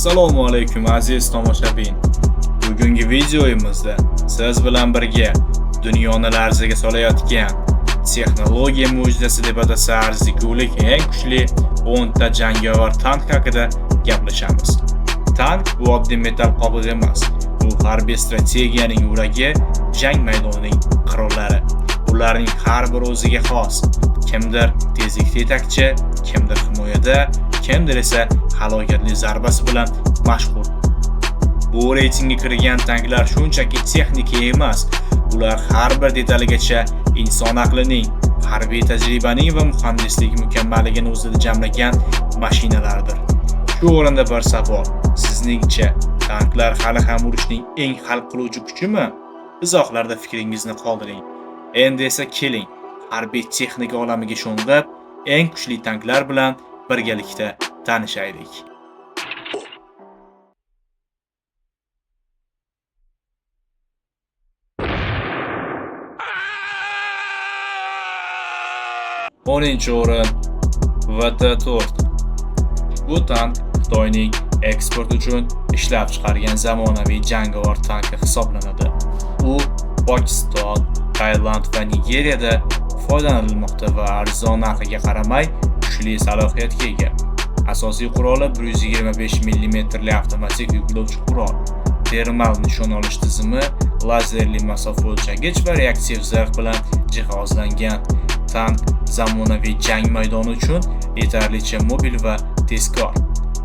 Assalomu alaykum aziz tomoshabin. Bugungi videomizda siz bilan birga dunyoni larzaga solayotgan texnologiya mo'jizasi deb atasa arzigulik eng kuchli 10 ta jangovar tank haqida gaplashamiz. Tank bu oddiy metal qobig'i emas. Bu harbiy strategiyaning yuragi, jang maydonining qirollari. Ularning har biri o'ziga xos. Kimdir tezlikda yetakchi, kimdir himoyada, kimdir esa halokatli zarbasi bilan mashhur. Bu reytingga kirgan tanklar shunchaki texnika emas, ular har bir detaligacha inson aqlining, harbiy tajribaning va muhandislik mukammalligini o'zida jamlagan mashinalardir. Shu o'rinda bir savol: sizningcha tanklar hali ham urushning eng hal qiluvchi kuchimi? Izohlarda fikringizni qoldiring. Endi esa keling, harbiy texnika olamiga sho'ng'ib, eng kuchli tanklar bilan birgalikda tanishaylik. O'ninchi o'rin VT-4. Bu tank Xitoyning eksport uchun ishlab chiqargan zamonaviy jangovar tanki hisoblanadi. U Pokiston, Tailand va Nigeriyada foydalanilmoqda va arzon narxiga qaramay kuchli salohiyatga ega. Asosiy quroli 125 mm avtomatik yuklovchi qurol, termal nishon olish tizimi, lazerli masofa o'lchagich va reaktiv zirh bilan jihozlangan. Tank zamonaviy jang maydoni uchun yetarlicha mobil va tezkor.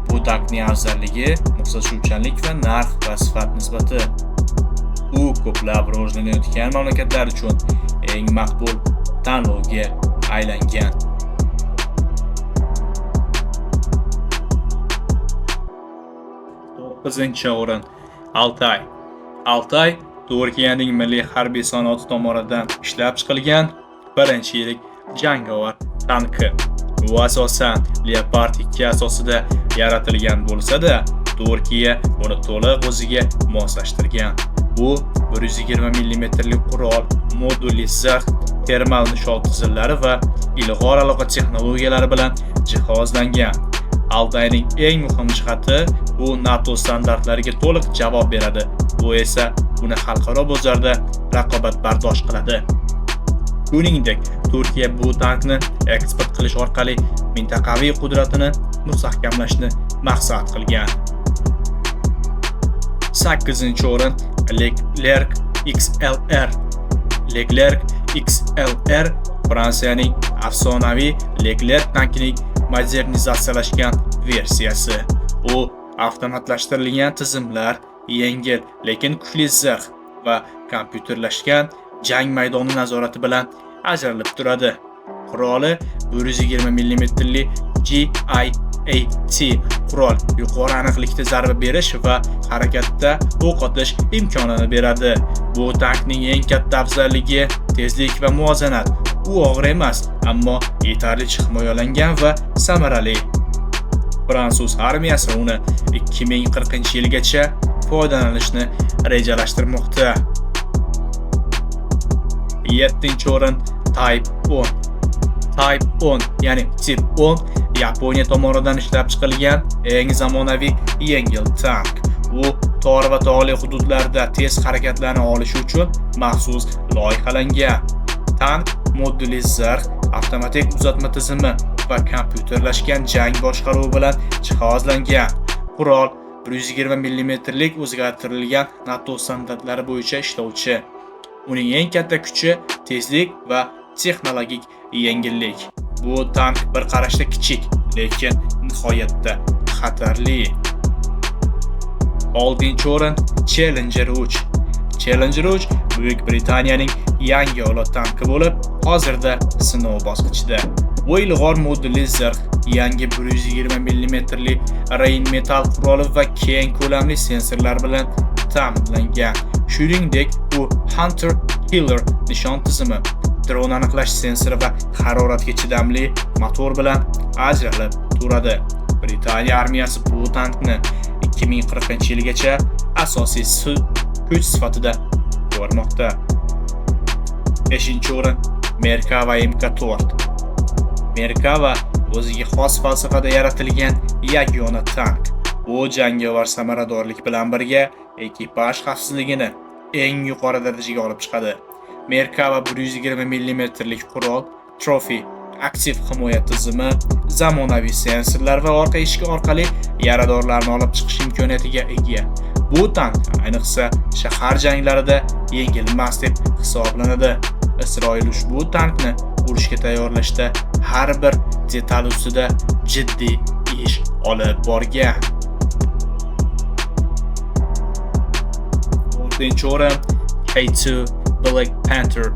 Bu tankning afzalligi moslashuvchanlik va narx va sifat nisbati. U ko'plab rivojlanayotgan mamlakatlar uchun eng maqbul tanlovga aylangan. To'qqizinchi o'rin Altay. Altay Turkiyaning milliy harbiy sanoati tomonidan ishlab chiqilgan birinchi yirik jangovar tanki. U asosan Leopard 2 asosida yaratilgan bo'lsa-da, Turkiya uni to'liq o'ziga moslashtirgan. U 120 mm qurol, modulli zirh, termal nishon tizimlari va ilg'or aloqa texnologiyalari bilan jihozlangan. Altayning eng muhim jihati u NATO standartlariga to'liq javob beradi. Bu esa uni xalqaro bozorda raqobatbardosh qiladi. Shuningdek, Turkiya bu tankni eksport qilish orqali mintaqaviy qudratini mustahkamlashni maqsad qilgan. 8-o'rin Leclerc XLR. Leclerc XLR Fransiyaning afsonaviy Leclerc tankining modernizatsiyalashgan versiyasi. U avtomatlashtirilgan tizimlar, yengil, lekin kuchli zirh va kompyuterlashgan jang maydoni nazorati bilan ajralib turadi. Quroli 120 mm GIAT qurol yuqori aniqlikda zarba berish va harakatda o'q otish imkonini beradi. Bu tankning eng katta afzalligi tezlik va muvozanat. U og'ir emas, ammo yetarlicha himoyalangan va samarali. Fransuz armiyasi uni 2040-yilgacha foydalanishni rejalashtirmoqda. 7-o'rin Type 10. Type 10, ya'ni Tip 10 Yaponiya tomonidan ishlab chiqilgan eng zamonaviy yengil tank. U tor va tog'li hududlarda tez harakatlana olishi uchun maxsus loyihalangan. Tank modulli zirh, avtomatik uzatma tizimi va kompyuterlashgan jang boshqaruvi bilan jihozlangan. Qurol 120 mm o'zgartirilgan NATO standartlari bo'yicha ishlovchi. Uning eng katta kuchi tezlik va texnologik yengillik. Bu tank bir qarashda kichik, lekin nihoyatda xatarli. 6-o'rin Challenger 3. Challenger 3 Buyuk Britaniyaning yangi avlod tanki bo'lib, hozirda sinov bosqichida. Bu ilg'or modulli zirh, yangi 120 mm Rheinmetall quroli va keng ko'lamli sensorlar bilan ta'minlangan. Shuningdek, u Hunter Killer nishon tizimi, dron aniqlash sensori va haroratga chidamli motor bilan ajralib turadi. Britaniya armiyasi bu tankni 2040-yilgacha asosiy kuch sifatida ko'rmoqda. 5-o'rin Merkava MK4. Merkava o'ziga xos falsafada yaratilgan yagona tank. Bu jangovar samaradorlik bilan birga ekipaj xavfsizligini eng yuqori darajaga olib chiqadi. Merkava 120 mmlik qurol, Trophy aktiv himoya tizimi, zamonaviy sensorlar va orqa eshigi orqali yaradorlarni olib chiqish imkoniyatiga ega. Bu tank ayniqsa shahar janglarida yengilmas deb hisoblanadi. Isroil ushbu tankni urushga tayyorlashda har bir detal ustida jiddiy ish olib borgan. 4-o'rin K2 Black Panther.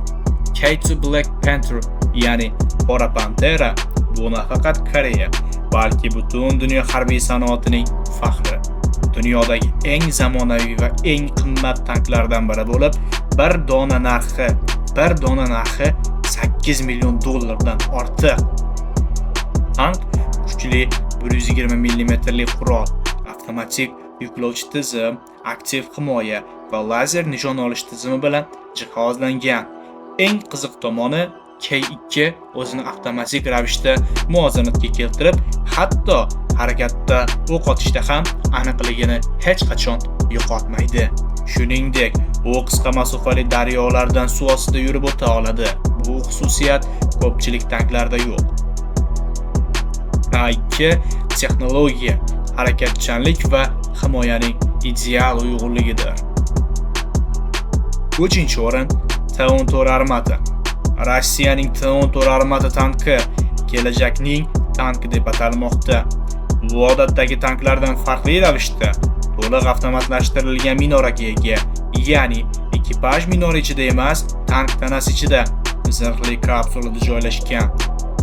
K2 Black Panther, ya'ni Qora Pantera, bu nafaqat Koreya, balki butun dunyo harbiy sanoatining faxri. Dunyodagi eng zamonaviy va eng qimmat tanklardan biri bo'lib, bir dona narxi $8 million ortiq. Tank kuchli 120 mmlik qurol, avtomatik yuklovchi tizim, aktiv himoya va lazer nishon olish tizimi bilan jihozlangan. Eng qiziq tomoni, K2 o'zini avtomatik ravishda muvozanatga keltirib, hatto harakatda o'q otishda ham aniqligini hech qachon yo'qotmaydi. Shuningdek, u qisqa masofali daryolardan suv ostida yurib o'ta oladi. Bu xususiyat ko'pchilik tanklarda yo'q. K2 texnologiya, harakatchanlik va himoyaning ideal uyg'unligidir. 3-o'rin T-14 Armata. Rossiyaning T-14 Armata tanki kelajakning tanki deb atalmoqda. Bu odatdagi tanklardan farqli ravishda to'liq avtomatlashtirilgan minoraga ega, ya'ni ekipaj minora ichida emas, tank tanasi ichida zirhli kapsulada joylashgan.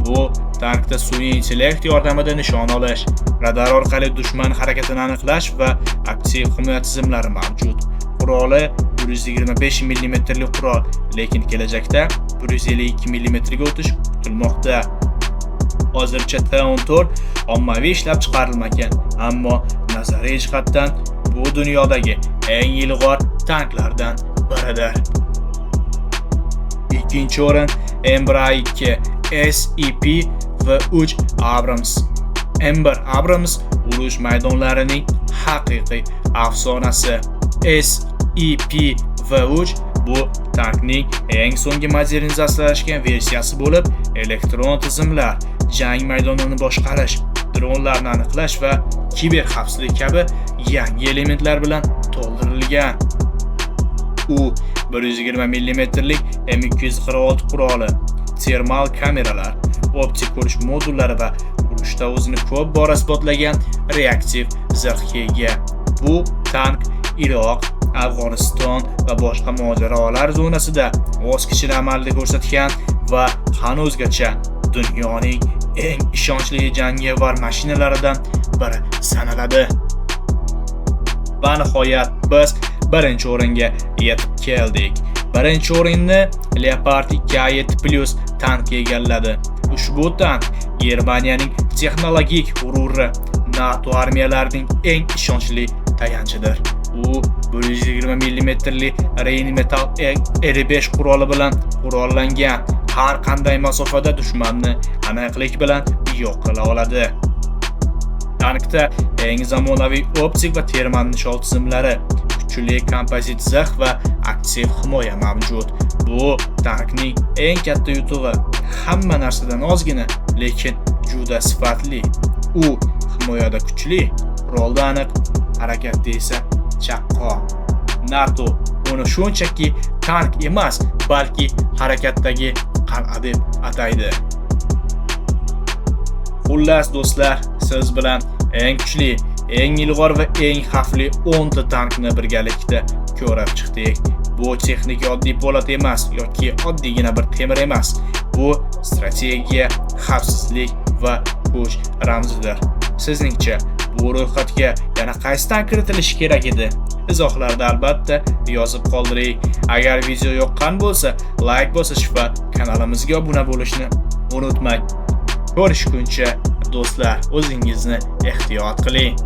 Bu tankda sun'iy intellekt yordamida nishon olish, radar orqali dushman harakatini aniqlash va aktiv himoya tizimlari mavjud. Quroli 125 mmlik qurol, lekin kelajakda 152 mm ga o'tish kutilmoqda. Hozircha T-14 ommaviy ishlab chiqarilmagan, ammo nazariy jihatdan bu dunyodagi eng ilg'or tanklardan biridir. 2-o'rin M1A2 SEP V3 Abrams. M1 Abrams urush maydonlarining haqiqiy afsonasi. SEP V3 bu tankning eng so'nggi modernizatsiyalashgan versiyasi bo'lib, elektron tizimlar, jang maydonini boshqarish, dronlarni aniqlash va kiber xavfsizlik kabi yangi elementlar bilan to'ldirilgan. U 120 mmlik M246 quroli, termal kameralar, optik ko'rish modullari va urushda o'zini ko'p bor isbotlagan reaktiv zirhga ega. Bu tank Iroq, Afg'oniston va boshqa mojarolar zonasida o'z kuchini amalda ko'rsatgan va hanuzgacha dunyoning eng ishonchli jangovar mashinalaridan biri sanaladi. Va nihoyat biz birinchi o'ringa yetib keldik. Birinchi o'rinni Leopard 2A7+ tanki egalladi. Ushbu tank Germaniyaning texnologik g'ururi, NATO armiyalarining eng ishonchli tayanchidir. U 120 mmli Rheinmetall R5 quroli bilan qurollangan. Har qanday masofada dushmanni aniqlik bilan yo'q qila oladi. Tankda eng zamonaviy optik va termal nishon tizimlari, kuchli kompozit zirh va aktiv himoya mavjud. Bu tankning eng katta yutug'i. Hamma narsadan ozgina, lekin juda sifatli. U himoyada kuchli, qurolda aniq, harakatda esa chaqqon. NATO uni shunchaki tank emas, balki harakatdagi qal'a deb ataydi. Xullas do'stlar, siz bilan eng kuchli, eng ilg'or va eng xavfli 10 ta tankni birgalikda ko'rib chiqdik. Bu texnika oddiy po'lat emas yoki oddiygina bir temir emas. Bu strategiya, xavfsizlik va kuch ramzidir. Sizningcha bu ro'yxatga yana qaysi tank kiritilishi kerak edi? Izohlarda albatta yozib qoldiring. Agar video yoqqan bo'lsa, like bosish va kanalimizga obuna bo'lishni unutmang. Ko'rishguncha do'stlar, o'zingizni ehtiyot qiling.